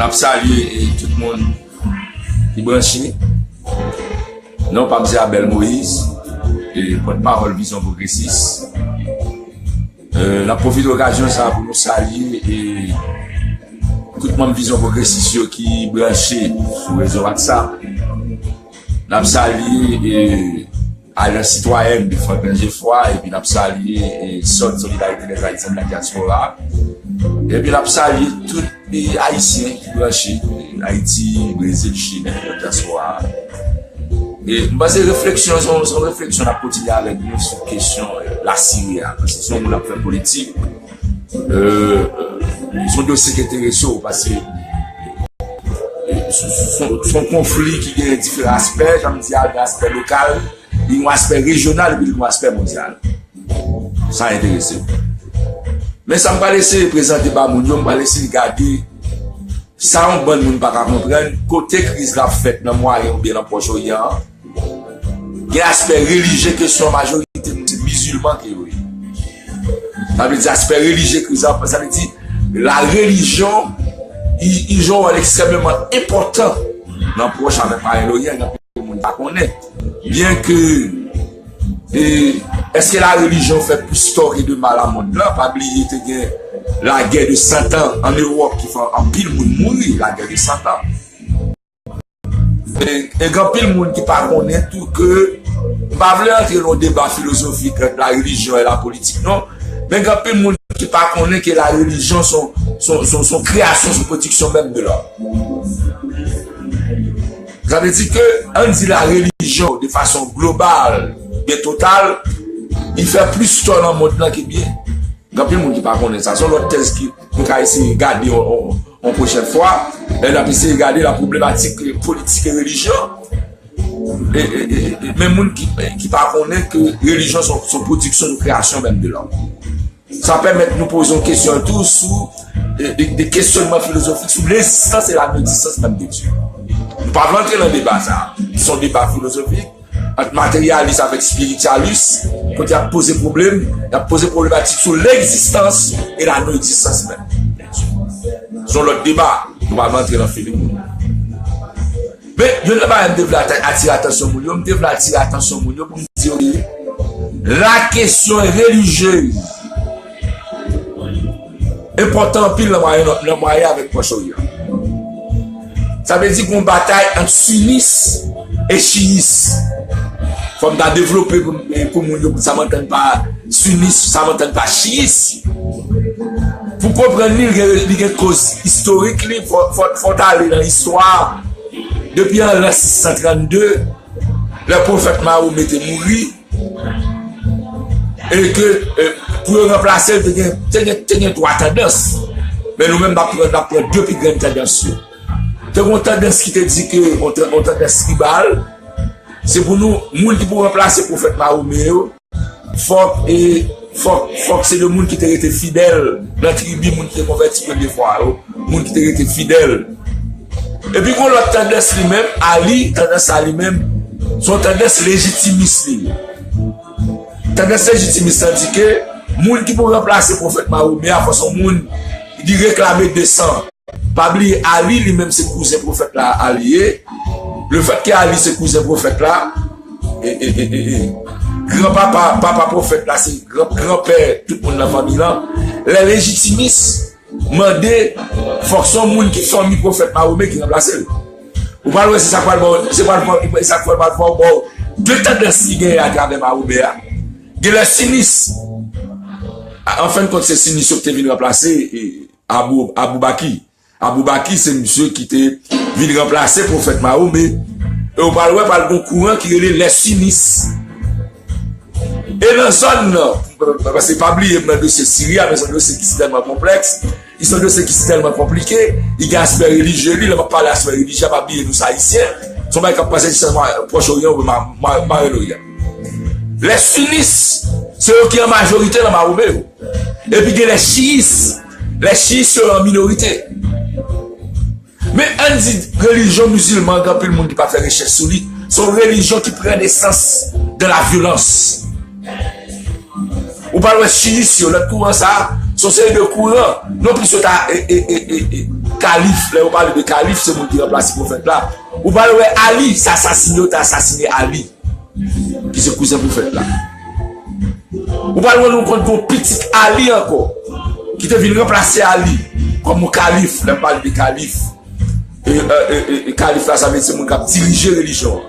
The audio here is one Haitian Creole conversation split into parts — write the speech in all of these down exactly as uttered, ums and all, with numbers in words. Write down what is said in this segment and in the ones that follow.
N ap salye, e, tout moun ki branche. Non pa m se Abel Moïse, e, pòtpawòl Vizyon Pwogresis. E, n ap pwofite okazyon sa a pou nou salye, e, tout manm Vizyon Pwogresis yo ki branche sou rezo WhatsApp. N ap salye, e, Alyans Sitwayèn de Franklin Geffroy, epi n ap salye, e, sòt Solidarité des Haïtiens de la Diaspora. Epi n ap salye tout, e, Ayisyen ki branche, e, Ayiti, Brezil, Chili, nan dyaspora. E m panse refleksyon, se yon, se yon refleksyon n ap kontinye avèk nou sou kesyon, e, Lasiri a. Paske se yon moun ap fè politik. E, e, se yon dosye ki enterese w, paske, e, se, se, se yon konfli ki gen diferan aspè, jan m di a, gen aspè lokal, li gen yon aspè rejyonal, epi li gen yon aspè mondyal. Sa enterese m. Men sa m pral eseye prezante ba moun yo, m pral eseye gade sa yon bann moun pa ka konprann, kote kriz la ap fèt nan Mwayen oubyen nan Pwòch Oryan an. Gen aspè relijye kesyon an, majorite moun se mizilman ke yo ye. Sa vle di aspè relijye kriz la, sa vle di la relijyon, li, li jwe yon wòl ekstrèmeman enpòtan nan Pwòch avèk Mwayen Oryan, gen anpil moun pa konnen. Byen ke, e, èske la relijyon fè plis tò ke de mal a mond lan? Pa bliye te gen lagè de Sent An an Ewòp ki fè anpil moun mouri, lagè de Sent An. E, e gen anpil moun ki pa konnen tou ke, m pa vle antre nan yon deba filozofik ant la relijyon e la politik, non. Men gen anpil moun ki pa konnen ke la relijyon se yon, se yon, se yon, se yon kreyasyon, se yon pwodiksyon menm de lòm. Sa vle di ke, ann di la relijyon de fason global, byen total, li fè plis tò nan mond lan ke byen. Gen anpil moun ki pa konnen sa. Se yon lòt tèz ki nou ka eseye gade yon, yon, yon pwochèn fwa. Lè n ap eseye gade la pwoblematik, e, politik e relijyon. E, e, e, e, men moun ki, ki pa konnen ke relijyon se yon, se yon pwodiksyon, yon kreyasyon menm de lòm. Sa pèmèt nou poze yon kesyon tou sou, e, de, de kesyònman filozofik sou legzistans e la non-egzistans menm de Dye. Nou pa vle antre nan deba sa a. Se yon deba filozofik ant materyalis avèk espiritialis, kote y ap poze pwoblèm, y ap poze pwoblematik sou legzistans e la non-egzistans menm. Se yon lòt deba, nou pa vle antre nan feeling moun. Men, youn nan bagay m te vle ata-, atire atansyon moun yo, m te vle atire atansyon moun yo pou m di yo ke la kesyon relijyez enpòtan anpil nan Mwayen, nan Mwayen avèk Pwòch Oryan. Sa vle di gen yon batay ant sinis e chiyis. Fò m ta devlope pou, pou moun yo, sa m antann pa sinis, sa m antann pa chiyis. Pou konprann li, li gen, li gen koz istorik li, fò, fò, fò w ta ale nan istwa. Depi an lan sis san trannde, lè pwofèt Mahomè te mouri, e ke, e, pou yo ranplase l, te gen, te gen, te gen twa tandans. Men nou menm, n ap pran, n ap pran de pi grann tandans yo. Te gen yon tandans ki te di ke, yon tan-, yon tandans tribal, se pou nou, moun ki pou ranplase pwofèt Mahomè yo, fòk, e, fòk, fòk se de moun ki te rete fidèl nan tribi moun ki te konvèti premye fwa yo, moun ki te rete fidèl. Epi gen yon lòt tandans li menm, Ali, tandans sa li menm, se yon tandans lejitimis li ye. Tandans lejitimis la di ke moun ki pou ranplase pwofèt Mahomè a, fò se yon moun li reklame de san. Pa bliye, Ali li menm se kouzen pwofèt la, Ali ye. Lefètke Ali se kouzen pwofèt la, e, e, e, e, e, granpapa, papa pwofèt la se gran, granpè tout moun nan fanmi lan. Lè lejitimis mande, fòk se yon moun ki fanmi pwofèt Mahomè ki ranplase l. Ou pral wè se sa k pral ba w, se pral ba w, se sa k pral ba w de tandans ki genyen atravè Mahomè a. Gen lè sinis, a, an fen de kont, se sinis yo ki te vin ranplase, e, Abou, Aboubaki. Aboubaki se misye ki te vin ranplase pwofèt Mahomè. E w pral wè pral gon kouran ki rele lè sinis. E nan zòn nan, paske pa bliye m nan dosye Siri a, men se yon dosye ki sitèlman konplèks, li se yon dosye ki sitèlman konplike, li gen aspè relijye li, lè m ap pale aspè relijye a, pa bliye nou se Ayisyen, se yon bagay k ap pase sitèlman Pwòch Oryan oubyen Ma-, Ma-, Mwayen Oryan. Lè sinis, se yo ki an majorite nan Mahomè yo. Epi gen lè chiyis, lè chiyis yo an minorite. Men ann di relijyon mizilman, gen anpil moun ki pa fè rechèch sou li. Se yon relijyon ki pran nesans dan la vyolans. Ou pral wè chiyis yo, lòt kouran sa a, se yon seri de kouran. Non plis yo ta, e, e, e, e, e, Kalif, lè yo pale de kalif, se moun ki ranplase pwofèt la. Ou pral wè Ali, se asasine yo te asasine Ali, ki se kouzen pwofèt la. Ou pral wè nou konn gon pitit Ali ankò, ki te vin ranplase Ali kòm yon kalif, lè m pale de kalif. E, e, e, e, e kalif la, sa vle di se moun k ap dirije relijyon an.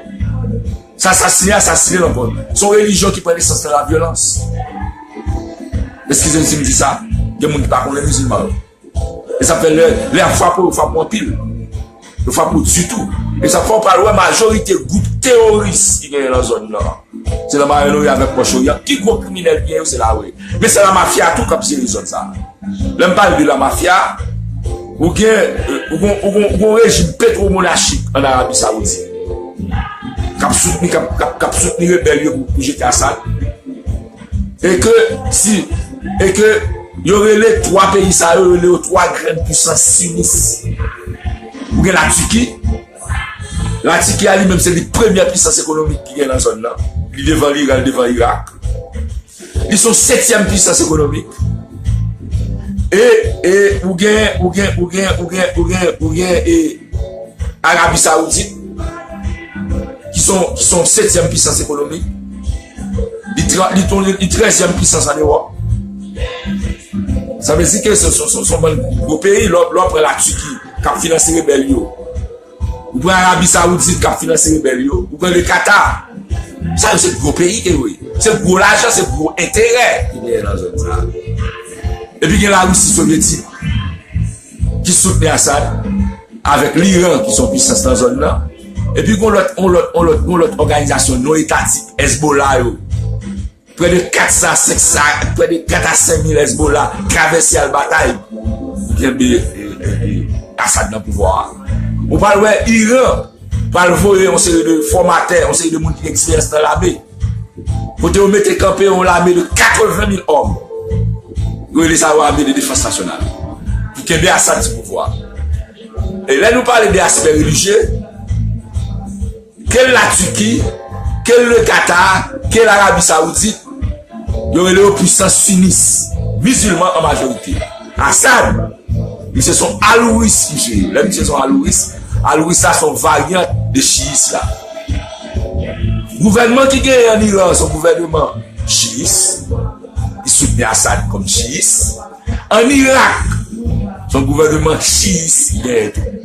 Se asasine, asasine l ankò. Se yon relijyon ki pran nesans nan lavyolans. Eskize m si m di sa, gen moun ki pa konnen mizilman yo. E sa fè lè, lè y ap frape w, yo frape w anpil. Yo frape w ditou. E sa fè w pral wè majorite gwoup teworis ki genyen nan zòn nan. Se nan Mwayen Oryan avèk Pwòch Oryan. Ki gwo kriminèl ki gen yo, se la w ye. Men se lamafya tou k ap jere zòn sa a. Lè m pale de lamafya, ou gen, ou gen, ou gen, ou gen yon rejim petwomonachik ann Arabi Sawoudit k ap soutni, k ap, k ap, k ap soutni rebèl yo pou, pou jete Assad. E ke si, e ke yo rele twa peyi sa yo, yo rele yo twa grann pisans sinis. Ou gen Latiki. Latiki a li menm se li premyè pisans ekonomik ki gen nan zòn nan. Li devan Liran, li devan Irak. Li se yon setyèm pisans ekonomik. E, e ou gen, ou gen, ou gen, ou gen, ou gen, ou gen, e Arabi Sawoudit, ki se yon, ki se yon setyèm pisans ekonomik. Li, tra- li, li, li trèzyèm pisans ann Ewòp. Sa vle di ke se, se, se, se yon bann gwo peyi, lè, lè w pran Latiki, k ap finanse rebèl yo. Ou pran Arabi Sawoudit k ap finanse rebèl yo. Ou pran le Qatar. Sa yo se gwo peyi ke yo ye. Se gwo lajan, se gwo enterè ki genyen nan zòn sa a. Epi gen Larisi Sovyetik ki soutni Assad, avèk Liran ki se yon pisans nan zòn nan. Epi gon lòt, on lòt, on lòt, gon lòt òganizasyon non etatik, Hezbollah yo. Prè de kat san, senk san, prè de kat a senk mil Hezbollah travèse al batay pou kenbe, e, e, e, Assad nan pouvwa a. Ou pral wè Iran pral voye yon seri de fòmatè, yon seri de moun ki gen eksperyans nan lame. Kote yo mete kanpe yon lame de katreven mil òm. Yo rele sa yo ame de defans nasyonal. Pou kenbe Assad sou pouvwa. E lè nou pale de aspè relijye, ke l Latiki, ke l le Qatar, ke l Arabi Sawoudit, yo rele yo pisans sinis, mizilman an majorite. Assad, misye se yon alouris, misye ye. Lè misye se yon alouris, alouris la se yon varyant de chiyis la. Gouvènman ki genyen an Iran se yon gouvènman chiyis. Li soutni Assad kòm chiyis. Ann Irak, se yon gouvènman chiyis ki genyen tou.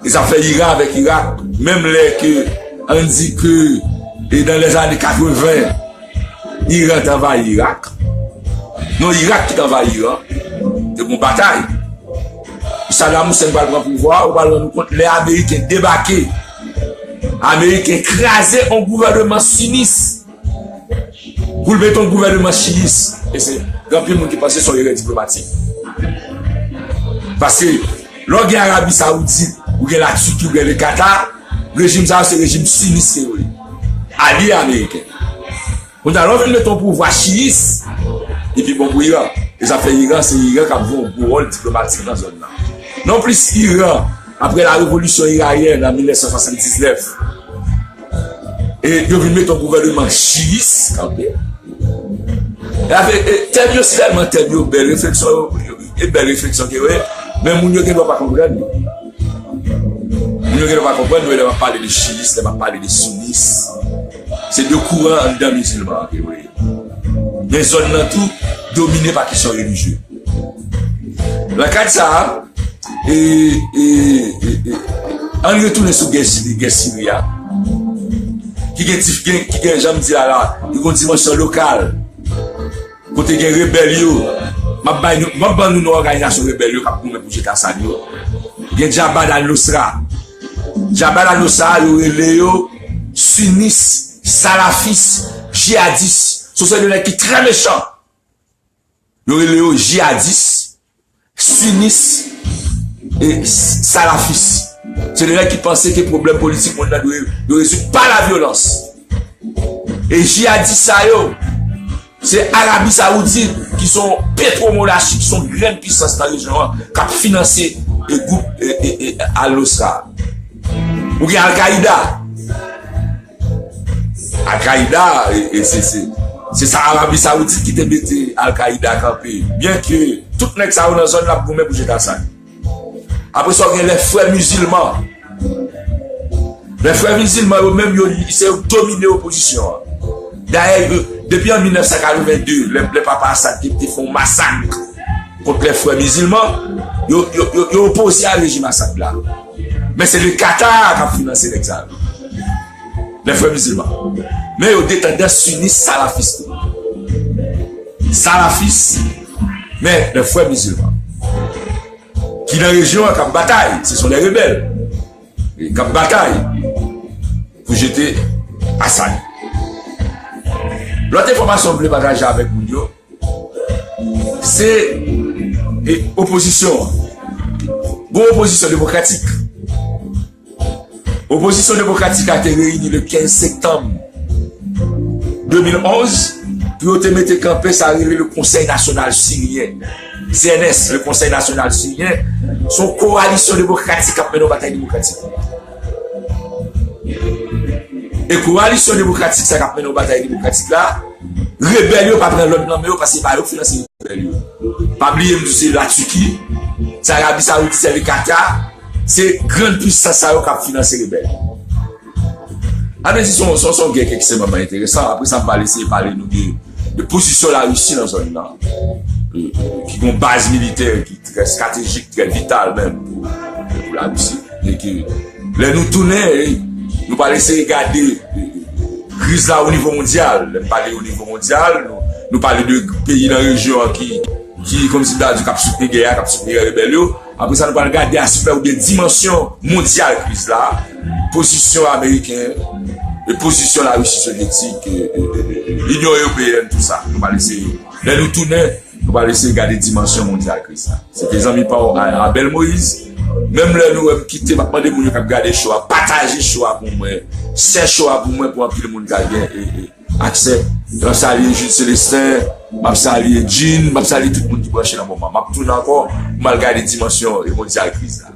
E sa fè Iran avèk Irak, menm lè ke, ann di ke, e dans les années quatre-vingts, Iran te anvayi Irak. Non, Irak ki te anvayi Iran. Te gon batay. Saddam Hussein pral pran pouvwa, ou pral rann ou kont lè Ameriken debake. Ameriken kraze yon gouvènman sinis. Pou l mete yon gouvènman chiyis. E se gen anpil moun ki panse se yon erè diplomatik. Paske lè w gen Arabi Sawoudit, ou gen Latiki, ou gen le Qatar, rejim sa yo se rejim sinis ke yo ye. Alye ameriken. Kounye a, lè w vin mete yon pouvwa chiyis, li pi bon pou Iran. E sa fè Iran, se Iran k ap jwe yon gwo wòl diplomatik nan zòn nan. Non plis Iran, apre la revolisyon iraryèn an mil nèf san swasanndiznèf, e yo vin mete yon gouvènman chiyis kanpe. E avèk, e, tèm yo, se tèlman tèm yo bèl, refleksyon yo, yo, e bèl refleksyon ke yo ye, men moun yo gen dwa pa konprann yo. Moun yo gen dwa pa konprann yo lè m ap pale de chiyis, lè m ap pale de sinis. Se de kouran anndan mizilman an ke yo ye. Men zòn nan tou domine pa kesyon relijye. Nan kad sa a, e, e, e, e, ann retounen sou gè Siri, gè Siri a. Ki gen, dif- gen, ki gen, jan m di a la, li gen yon dimansyon lokal. Kote gen rebèl yo, m ap bay nou, m ap ban nou non òganizasyon rebèl yo k ap goumen pou jete Assad yo. Gen Jabhat al-Nusra. Jabhat al-Nusra, yo rele yo sinis, salafis, jihadis. Se yon seri de nèg ki trè mechan. Yo rele yo jihadis, sinis, e s- salafis. Se de nèg ki panse ke pwoblèm politik monn nan dwe, dwe rezoud pa la vyolans. E jihadis sa yo, se Arabi Sawoudit ki se yon petwomonachi, ki se yon grenn pisans nan rejyon an, k ap finanse e gwoup e, e, e, Al-Nusra. Ou gen Al-Qaida. Al-Qaida, e, e se, se, se sa Arabi Sawoudit ki te mete Al-Qaida kanpe. Byen ke tout nèg sa yo nan zòn nan ap goumen pou jete Assad. Apre sa, w gen lè frè mizilman. Lè frè mizilman yo menm, yo, se yo domine opozisyon an. Dayè, yo, depi an mil nèf san katreven de, lè, lè papa Assad te, te fè yon masak kont lè frè mizilman, yo, yo, yo, yo opoze a rejim Assad la. Men se le Qatar k ap finanse nèg sa yo. Lè frè mizilman. Men yo de tandans sinis salafis tou. Salafis, men lè frè mizilman. Ki nan rejyon an k ap batay, se son de rebèl. E k ap batay pou jete Assad. Lòt enfòmasyon m vle pataje avèk moun yo, se e, opozisyon an. Gon opozisyon demokratik. Opozisyon demokratik la te reyini le kenz septanm de mil onz pou yo te mete kanpe sa rele le Konsèy Nasyonal Siryen, C N S, le Konsèy Nasyonal Siryen, se yon kowalisyon demokratik k ap mennen yon batay demokratik. E kowalisyon demokratik sa k ap mennen yon batay demokratik la, rebèl yo pa pran lòd nan men yo paske se pa yo k finanse rebèl yo. Pa bliye m di w se Latiki, se Arabi Sawoudit, se le Qatar, se grann pwisans sa yo k ap finanse rebèl yo. Ann di se yon, se yon, se yon gè ki ekstrèmman enteresan. Apre sa, m pral eseye pale nou de, de pozisyon Larisi nan zòn nan, e, e, ki gon baz militè ki trè estratejik, trè vital menm pou, pou Larisi. E ke lè nou tounen, e, nou pral eseye gade, e, kriz la o nivo mondyal. Lè m pale o nivo mondyal, nou, nou pale de peyi nan rejyon an ki, ki, kòmsi m ta di, k ap soutni gè a, k ap soutni rebèl yo. Apre sa, nou pral gade aspè oubyen dimansyon mondyal kriz la, pozisyon ameriken, e pozisyon Larisi sovyetik, e, e, e, e, Linyon Ewopeyèn, tou sa. Nou pral eseye, lè nou tounen, nou pral eseye gade dimansyon mondyal kriz la. Se te zanmi pa w, A-, Abel Moïse. Menm lè nou wè m kite, m ap mande moun yo k ap gade show a, pataje show a pou mwen, share show a pou mwen, pou anpil moun ka gen, e, e, aksè. M ap salye Jules Célestin, m ap salye Jean, m ap salye tout moun ki branche nan moman. M ap tounen ankò, m al gade dimansyon, e, mondyal kriz la.